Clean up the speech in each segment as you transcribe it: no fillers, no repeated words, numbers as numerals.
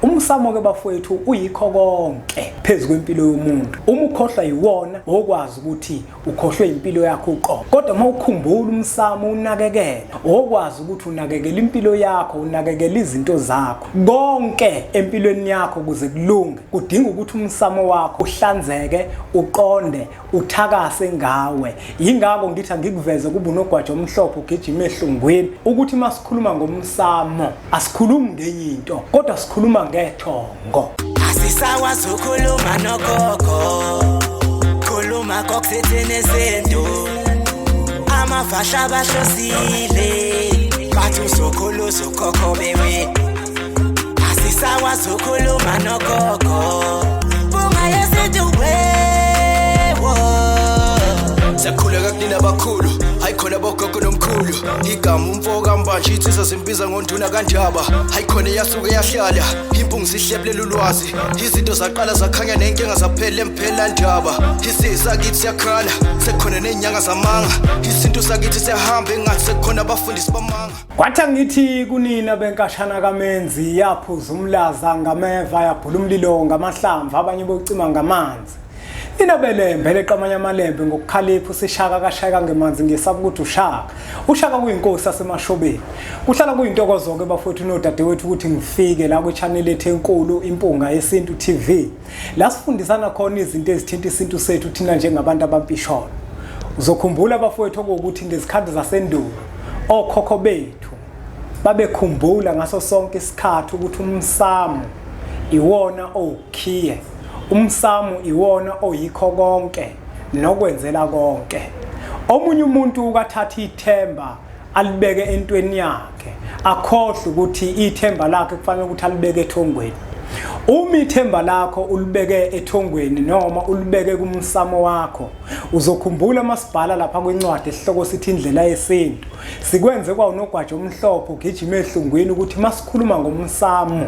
Umsamo ke bafowethu uyikho konke phezu kwempilo yomuntu. Uma ukhohlwa yiwona wokwazi ukuthi ukhohlwe impilo yakho uqobo. Kodwa uma ukhumbula umsamo unakekela, wokwazi ukuthi unakekela impilo yakho, unakekela izinto zakho. Konke empilweni yakho kuze kulunge, kudinga ukuthi umsamo wakho uhlanzeke, uqonde, uthakase ngawe. Yingakho ngithi angikuveze kuba unogwaja omhlophe ugijima ehlungwini ukuthi uma sikhuluma ngomsamo asikhulumi ngenye into kodwa sikhuluma ngethongo. Asisakwazi ukukhuluma nogogo, khuluma kokusithini isintu, amafasha bahlosile bathi uzokhulu uzokhokho bewe. Asisakwazi ukukhuluma nogogo, bunga yesintu wewo. Siyakhuleka kunina abakhulu, hayi khona bogogo nomkhulu. Igama umfo kaMbanje insizwa zimbiza ngonduna kaNdaba. Hayi khona yasuke yahlala, impungu sihlebulela ulwazi. Izinto zaqala zakhanya nenkinga zaphela emphela ndaba. Isizwe sakithi siyakhala, sekukhona nezinyanga zamanga. Isintu sakithi siyahamba engathi sekukhona abafundisi bamanga. Kwathi angithi kunina benkashana kaMenzi yaphuza umlaza ngameva yabhula umlilo ngamahlamvu abanye bocima ngamanzi. Nina belembe leqamanye amalembe ngokukhalipha usishaka kashayeka ngemanzi ngesaba ukuthi ushaka. Ushaka kuyinkosi yasemashobeni. Kuhlala kuyintokozo ke bafowethu nodadewethu ukuthi ngifike la kwi-channel ethu enkulu Impunga Yesintu TV. La sifundisana khona izinto ezithinta isintu sethu thina njengabantu abampisholo. Uzokhumbula bafowethu okuwukuthi ngezikhathi zasendulo okhokho bethu babekhumbula ngaso sonke isikhathi ukuthi umsamo iwona owukhiye, umsamo iwona oyikho konke nokwenzela konke. Omunye umuntu ukathatha ithemba alibeke entweni yakhe akhohlwe ukuthi ithemba lakhe kufanele ukuthi alibeke ethongweni. Uma ithemba lakho ulibeke ethongweni noma ulibeke kumsamo wakho, uzokhumbula masibhala lapha kwincwadi esihloko sithi Indlela Yesintu, sikwenze kwawunogwaja omhlophe ugijima ehlungwini ukuthi masikhuluma ngomsamo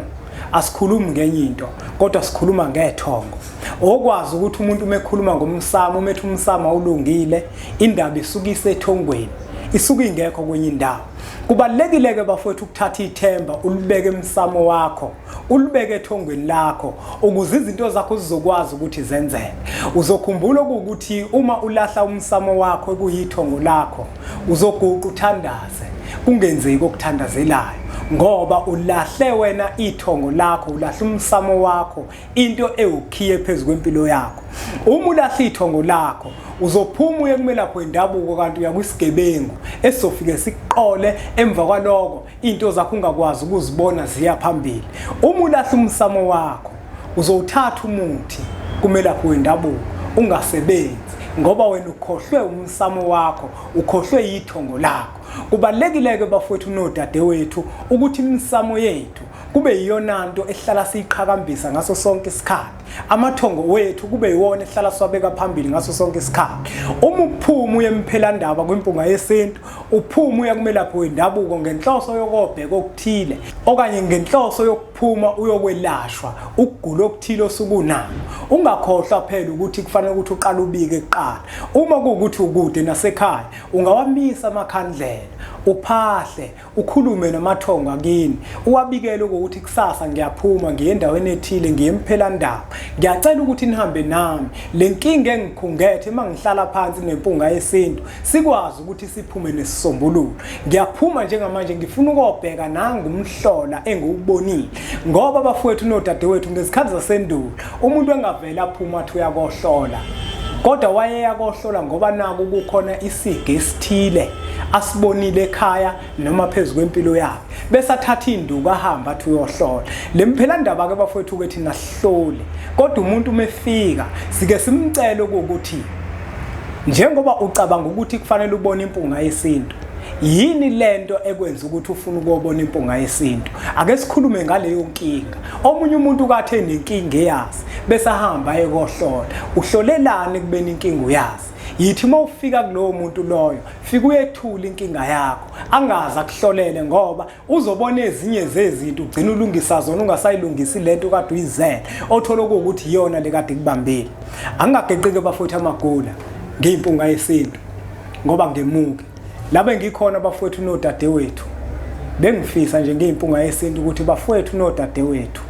asikhulumi ngenye into kodwa sikhuluma ngethongo. Okwazi ukuthi umuntu uma ekhuluma ngomsamo, uma ethi umsamo awulungile, indaba isuke isethongweni, isuke ingekho kwenye indawo. Kubalulekile-ke bafowethu ukuthatha ithemba ulibeke emsamo wakho, ulibeke ethongweni lakho ukuze izinto zakho zizokwazi ukuthi zenzeke. Uzokhumbula ukuthi uma ulahla umsamo wakho ekuyithongo lakho, uzoguqa uthandaze, kungenzeki okuthandazelayo ngoba ulahle wena ithongo lakho, ulahle umsamo wakho, into ewukhiye phezu kwempilo yakho. Uma ulahla ithongo lakho uzophuma uye kumelaphi wendabuko kanti uya kwisigebengu esizofike sikuqole, emva kwaloko into zakho ungakwazi ukuzibona ziya phambili. Uma ulahla umsamo wakho uzowuthatha umuthi kumelaphi wendabuko ungasebenzi ngoba wena ukhohlwe umsamo wakho, ukhohlwe yithongo lakho. Kubalulekile-ke bafowethu nodadewethu ukuthi imisamo yethu kube yiyona nto ehlala siyiqhakambisa ngaso sonke isikhathi, amathongo wethu kube yiwona ehlala siwabeka phambili ngaso sonke isikhathi. Uma uphuma uye emphelandaba kwimpunga yesintu, uphuma uya kumelaphi wendabuko ngenhloso yokobheka okuthile okanye ngenhloso yokuphuma uyokwelashwa ukugula okuthile osukunako, ungakhohlwa phela ukuthi kufanele ukuthi uqale ubike kuqala. Uma kuwukuthi ukude nasekhaya, ungawamisa amakhandlela, uphahle, ukhulume namathongo akini, uwabikele ukuthi kusasa ngiyaphuma ngiye endaweni ethile, ngiye emphelandaba, ngiyacela ukuthi nihambe nami, le nkinga engikhungethe uma ngihlala phansi nempunga yesintu sikwazi ukuthi siphume nesisombululo. Ngiyaphuma njengamanje ngifuna ukobheka nangu umhlola engiwubonile, ngoba abafowethu nodadewethu ngezikhathi zasendulo umuntu engavele aphuma athi uyakohlola, kodwa wayeya kohlola ngoba naku kukhona isiga esithile asibonile ekhaya noma phezu kwempilo yakhe, bese athatha induku ahamba athi uyohlola. Le mphelandaba ke bafowethu ke thina sihlole, kodwa umuntu uma efika sike simcele ukuthi njengoba ucabanga ukuthi kufanele ubone impunga yesintu, yini lento ekwenza ukuthi ufune ukubona impunga yesintu? Ake sikhulume ngaleyo nkinga. Omunye umuntu kathe nenkinga eyazi bese ahamba aye kohlola. Uhlolelani kubeni inkinga uyazi? Yithi uma ufika kulowo muntu loyo, fika uyethula inkinga yakho, angaze akuhlolele ngoba uzobona ezinye zezinto ugcina ulungisa zona ungasayilungisi lento kade uyizele, othola ukuthi iyona le kade ikubambile. Angingageqike bafowethu amagula ngiyimpunga yesintu ngoba ngemuke la bengikhona bafowethu nodadewethu. Bengifisa nje ngiyimpunga yesintu ukuthi bafowethu nodadewethu,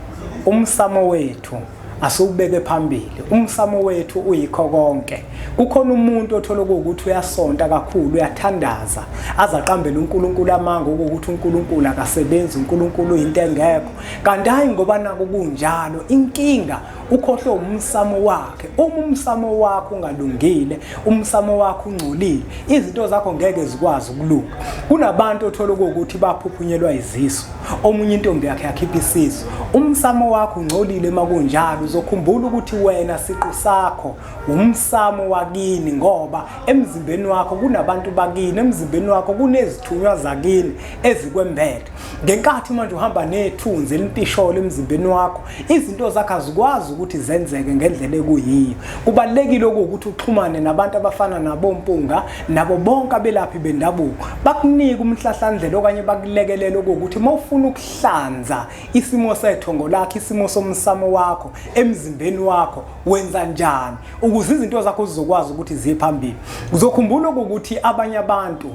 Umsamo wethu asiwubeke phambili. Umsamo wethu uyikho konke. Kukhona umuntu othola ukuthi uyasonta kakhulu, uyathandaza, azaqambele uNkulunkulu amanga ukuthi uNkulunkulu akasebenzi, uNkulunkulu uyinto engekho. Kanti hayi ngoba naku kunjalo, inkinga ukhohlwe umsamo wakhe. Uma umsamo wakho ungalungile, umsamo wakho ungcolile, izinto zakho ngeke zikwazi ukulunga. Kunabantu othola ukuthi baphuphunyelwa izisu, omunye intombi yakhe yakhipha isisu. Umsamo wakho ungcolile makunjalo, uzokhumbula ukuthi wena siqu sakho umsamo wakini, ngoba emzimbeni wakho kunabantu bakini, emzimbeni wakho kunezithunywa zakini ezikwembethe. Ngenkathi manje uhamba nethunzi elimpisholo emzimbeni wakho, izinto zakho azikwazi ukuthi zenzeke ngendlela ekuyiyo. Kubalulekile ukuthi uxhumane nabantu abafana nabompunga nabo bonke abelaphi bendabuko, bakunike umhlahlandlela okanye bakulekelele ukuthi uma ufuna ukuhlanza isimo sethongo lakho, isimo somsamo wakho emzimbeni wakho, wenza njani ukuze izinto zakho zizokwazi ukuthi ziye phambili. Uzokhumbula ukuthi abanye abantu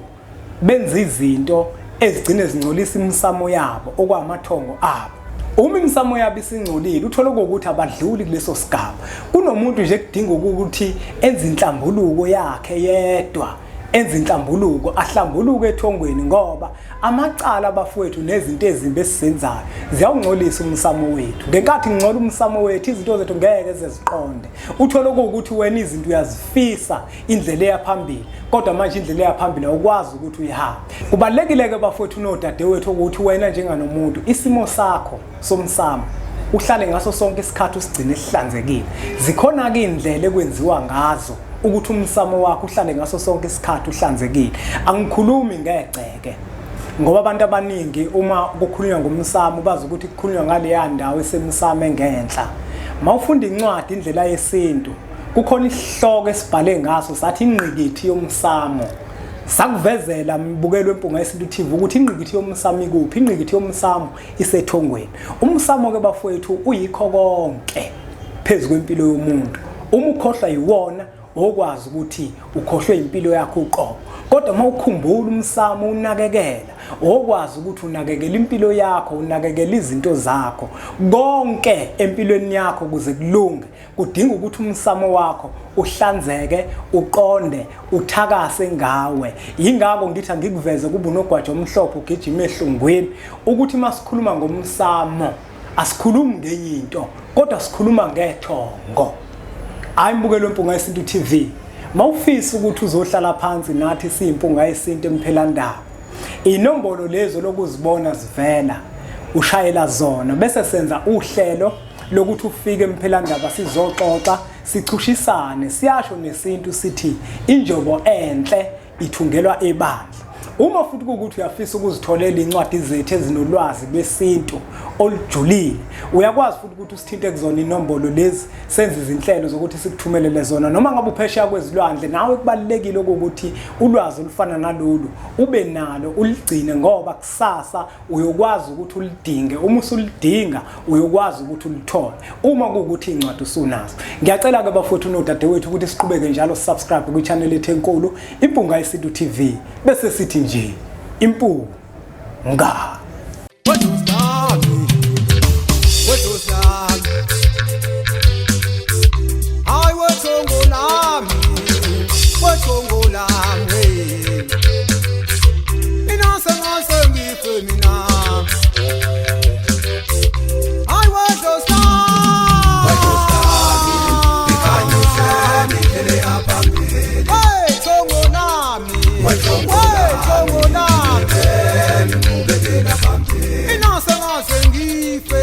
benza izinto ezigcine zingcolisa imisamo yabo, okwamathongo abo. Uma imisamo yabo isingcolile, uthole ukuthi abadluli kuleso sigaba. Kunomuntu nje kudinga ukuthi enze inhlambuluko yakhe yedwa, enze inhlambuluko, ahlambuluke ethongweni, ngoba amacala abafowethu nezinto ezimbi esizenzayo ziyawungcolisa umsamo wethu. Ngenkathi ngcola umsamo wethu, izinto zethu ngeke zeziqonde. Uthole ukuthi wena izinto uyazifisa indlela eya phambili, kodwa manje indlela eya phambili awukwazi ukuthi uyihambe. Kubalulekile-ke bafowethu nodadewethu ukuthi wena njenganomuntu isimo sakho somsamo uhlale ngaso sonke isikhathi usigcine sihlanzekile. Zikhona-ke iy'ndlela ekwenziwa ngazo ukuthi umsamo wakho uhlale ngaso sonke isikhathi uhlanzekile. Angikhulumi ngegceke, ngoba abantu abaningi uma kukhulunywa ngomsamo bazi ukuthi kukhulunywa ngaleya ndawo esemsamo engenhla. Mawufunda incwadi Indlela Yesintu, kukhona isihloko esibhale ngaso sathi ingqikithi yomsamo. Sakuvezela mbukelo weMpunga Yesintu TV ukuthi ingqikithi yomsamo ikuphi. Ingqikithi yomsamo isethongweni. Umsamo ke bafowethu uyikho konke phezu kwempilo yomuntu. Uma ukhohlwa yiwona, okwazi ukuthi ukhohlwe impilo yakho uqobo. Kodwa uma ukhumbula umsamo unakekela, okwazi ukuthi unakekela impilo yakho, unakekela izinto zakho konke empilweni yakho kuze kulunge, kudinga ukuthi umsamo wakho uhlanzeke, uqonde, uthakase ngawe. Yingakho ngithi angikuveze kuba unogwaja omhlophe ugijima ehlungwini, ukuthi masikhuluma ngomsamo asikhulumi ngenye into, kodwa sikhuluma ngethongo. Hayi mbukelo weMpunga Yesintu TV, mawufisa ukuthi uzohlala phansi nathi siyiMpunga Yesintu emphelandaba, inombolo lezo lokuzibona zivela, ushayela zona bese senza uhlelo lokuthi ufike emphelandaba sizoxoxa, sichushisane. Siyasho nesintu sithi injobo enhle ithungelwa ebandla. Uma futhi kuwukuthi uyafisa ukuzitholela incwadi zethu ezinolwazi lwesintu olujulile, uyakwazi futhi ukuthi usithinte kuzona inombolo lezi, senze izinhlelo zokuthi sikuthumelele zona noma ngabe uphesheya kwezilwandle. Nawe kubalulekile ukuthi ulwazi olufana nalolu ube nalo, uligcine, ngoba kusasa uyokwazi ukuthi ulidinge. Uma usulidinga uyokwazi ukuthi ulithole uma kuwukuthi incwadi usunazo. Ngiyacela ke bafowethu nodadewethu ukuthi siqhubeke njalo subscribe kwi-channel ethu enkulu Impunga Yesintu TV, bese sithi nje impunga. Inase ngase ngife.